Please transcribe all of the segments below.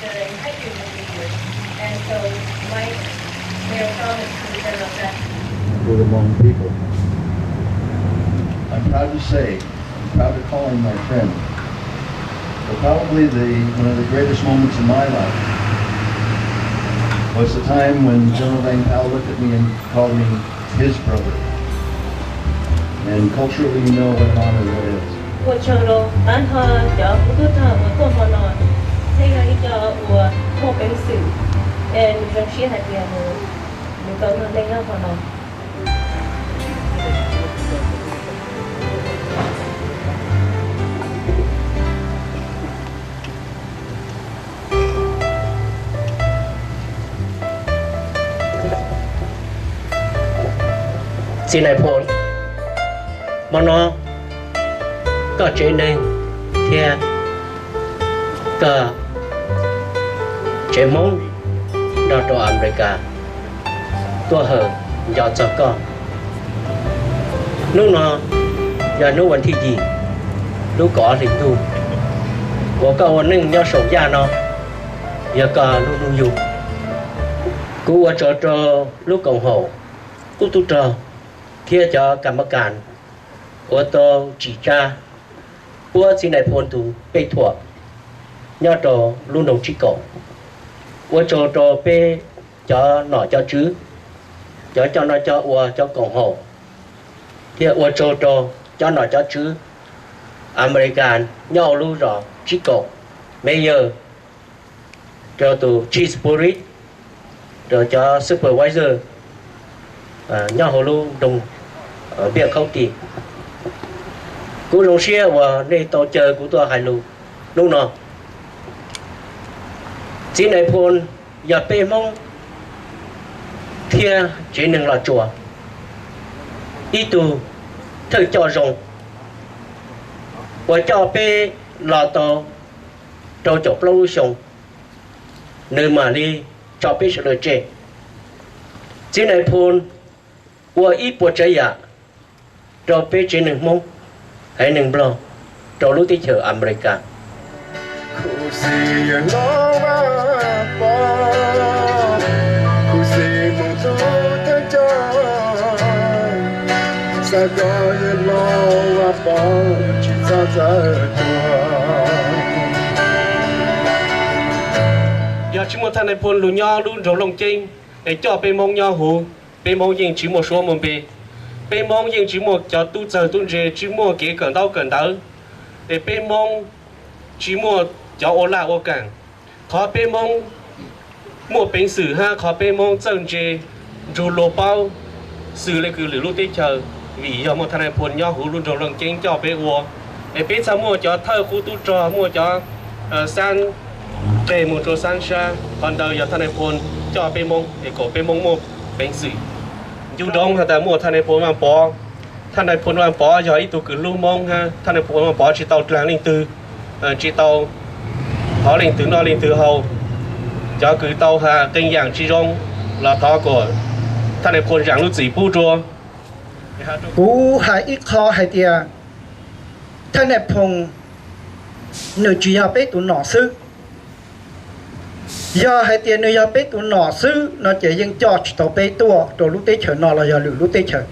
Sharing, I do believe you. And so, Mike, may I promise to be very effective. For the Hmong people. I'm proud to say, I'm proud to call him my friend. But probably the, one of the greatest moments in my life was the time when General Vang Pao looked at me and called me his brother. And culturally, you know what an honor that is. Ua tsaug rau tag nrho cov kuv tub rog uas tuaj hmo no, thiab yog ib co uas muaj peev xwm, es zoo siab hais tias nws tau noj neej nyob hmo no. Txiv Nais Phoo, hmo no koj tsev neeg thiab koj tsev Hmoob nrog rau Amelikas tuaj hawm nco txog koj. Hnub no yog hnub vas thib yim lub kaum ob hlis ntuj uas koj ua neej nyob saum yaj no, yog koj lub hnub yug. Kuv ua tsaug rau lub koom haum, kuv tub rog thiab cov kam mab kas uas tau tsim tsa puab txiv Nais Phoo tus pej thuam nyob rau lub nroog Tsib Kaum. Ua tsaug rau peb cov nom cov tswv, cov coj noj coj ua, cov koom haum, thiab ua tsaug rau cov nom cov tswv Amelikas nyob hauv lub zos Tsib Kaum, mayor, rau tus chief police, rau cov supervisor nyob hauv lub nroog Npiaj Khaub Tis. Kuv zoo siab uas nej tau caw kuv tuaj hais lus hnub no. Txiv Nais Phoo yog peb Hmoob thiab tsev neeg Los Tsuas ib tug thawj coj zoo uas coj peb los tau rau caum plaub lub xyoo, nws mam li tso peb sawv daws tseg. Txiv Nais Phoo ua ib puas tsav yam rau peb tsev neeg Hmoob, haiv neeg Nplog rau lub teb chaws Amelikas. Yog tsis muaj Thaj Nais Phoo lug nyob lub nroog Looj Ceeb es coj peb Hmoob nyob huv, peb Hmoob yeej tsis muaj suab muaj npe, peb Hmoob yeej tsis muaj cov tub txawg tub ntse, tsis muaj kev kawm ntaub kawm ntawv, es peb Hmoob tsis muaj cov ua laj ua kaam. Qhov peb Hmoob muaj peev xwm hab qhov peb Hmoob txawj ntse nrug luag paub xws le kws lwm lub teb chaws, vim yog muaj Thaj Nais Phoo nyob huv lub nroog Looj Ceeb coj peb ua, es peb txhaj muaj cov thawj qub tub rog, muaj cov xab qeg moog rua xab sab. Qhov ntawd yog Thaj Nais Phoo coj peb Hmoob es kom peb Hmoob muaj peev xwm. Ncu dloob has tas muaj Thaj Nais Phoo Vaaj Pov. Thaj Nais Phoo Vaaj Pov yog ib tug kws hlub Hmoob hab Thaj Nais Phoo Vaaj Pov tsis tau dlaag leej twg, tsis tau thov leej twg noj leej twg haus. Cov kws tau has qee yaam tsis zoo los thov kom Thaj Nais Phoo zaam lub txim pub rua. Kuv has ib qho hais tias Thaj Nais Phoo nws tsis yog peb tus nom xwb. Yog hais tias nws yog peb tus nom xwb no ces yeej coj tsis tau peb tuaj rau lub teb chaws no los yog lwm lub teb chaws.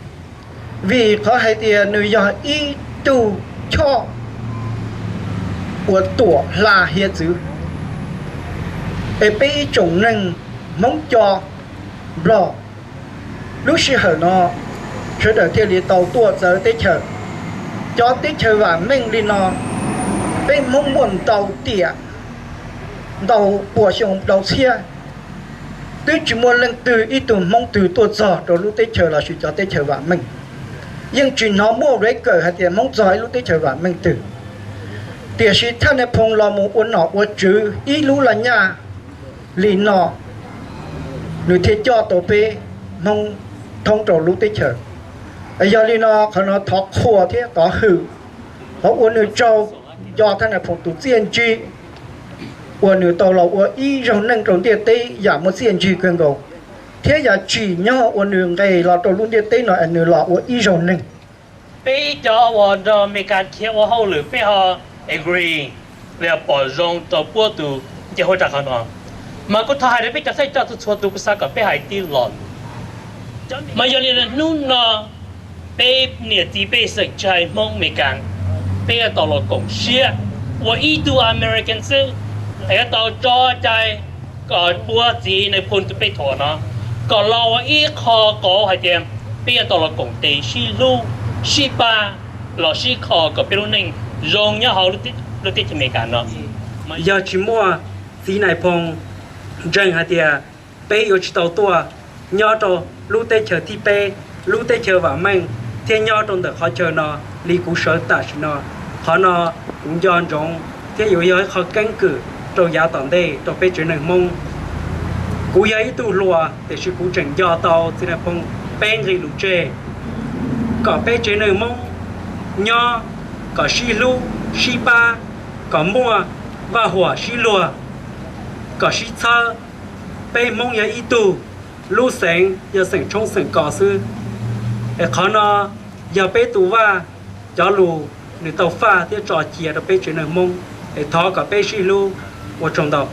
Vim qhov hais tias nws yog ib tug choj uas tuam hla hiav txwv, es peb ib tsoom neeg Hmoob co Nplog lub sij hawm no sawv daws thiaj li tau tuaj txawv teb chaws. Cov teb chaws vam meej li no, peb Hmoob muaj ntau tiam, ntau puas xyoo ntau txhiab, twb tsis muaj leej twg ib tug Hmoob twg tuaj txog rau lub teb chaws lossis cov teb chaws vam meej. Yeej tsis hnov muaj record hais tias Hmoob txog ib lub teb chaws vam meej twg. Tiam sis Thaj Nais Phoo los mus ua nom ua tswv ib lub laj nyaj li no, nws thiaj coj tau peb Hmoob thoob rau lub teb chaws. Yog li no qhov no thov qhuas thiab thov hwm, thov ua nws tsaug, nco Thaj Nais Phoo tus txiaj ntsig uas nws tau los ua ib zaug neej rau ntiaj teb yam muaj txiaj ntsig kawg nkaus, thiab yam tsim nyog uas nws nqes los rau lub ntiaj teb no es nws los ua ib zaug neeg. Peb ib co uas nrog Amelikas khiav ua hauj lwm peb ho agree, pom zoo rau puab tus Ces ua rau qhov no, mas kuv thov hais rau peb cov saib coj txhua txhua tus, kuv xav kom peb hais tib lo lus. Mas yog li hnub no peb niam txiv peb xeem tsis hais Hmoob Amelikas, peb yuav tau los koom siab ua ib tug American xwb, yuav tau tso cai kom puag txiv Nais Phoo tus peb thuam no kom los ua ib qho qauv hais tias peb yuav tau los koom tes sib hlub sib pab los sib kho kom peb lub neej zoo nyob hauv lub teb chaws Amelikas no. Yog tsis muaj txiv Nais Phoo ntseeg hais tias peb yuav tsis tau tuaj nyob rau lub teb chaws thib peb, lub teb chaws vam meej thiab nyob rau ntawm qhov chaw no li kuv sawv tam sim no. Qhov no kuv nco ntsoov thiab yuav yog ib qho keeb kwm rau yav tom ntej rau peb tsev neeg Hmoob. Kuv yog ib tug hluas tiam sis kuv tseem nco tau txiv Nais Phoo peb nqe lus tseg kom peb tsev neeg Hmoob nyob kom sib hlub sib pab, kom muaj vaj huam sib luag, kom sib txhawb. Peb Hmoob yog ib tug, lub xeev yog xeem Tshoob xeem Kos xwb. Es qhov no yog peb tus vaj cov lus nws tau faj thiab tso cia rau peb tsev neeg Hmoob, es thov kom peb sib hlub. Ua tsaug ntau.